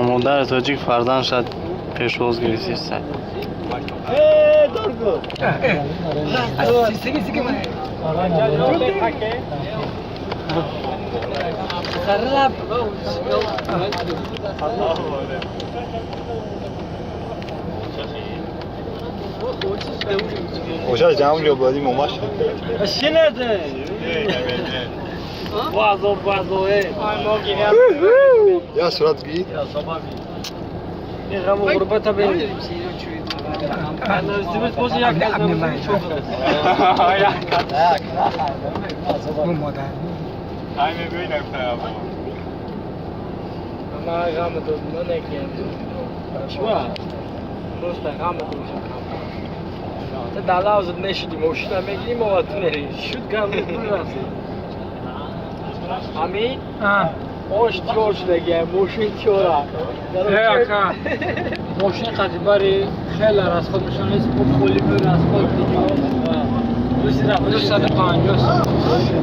Модари тоҷик фарзандша пешвоз гирифтиста. Оша ҷамъ ҷо бадим омаш. Я сурат гирид. Мошин қатибари хеле расход мешавад, холи расход 250.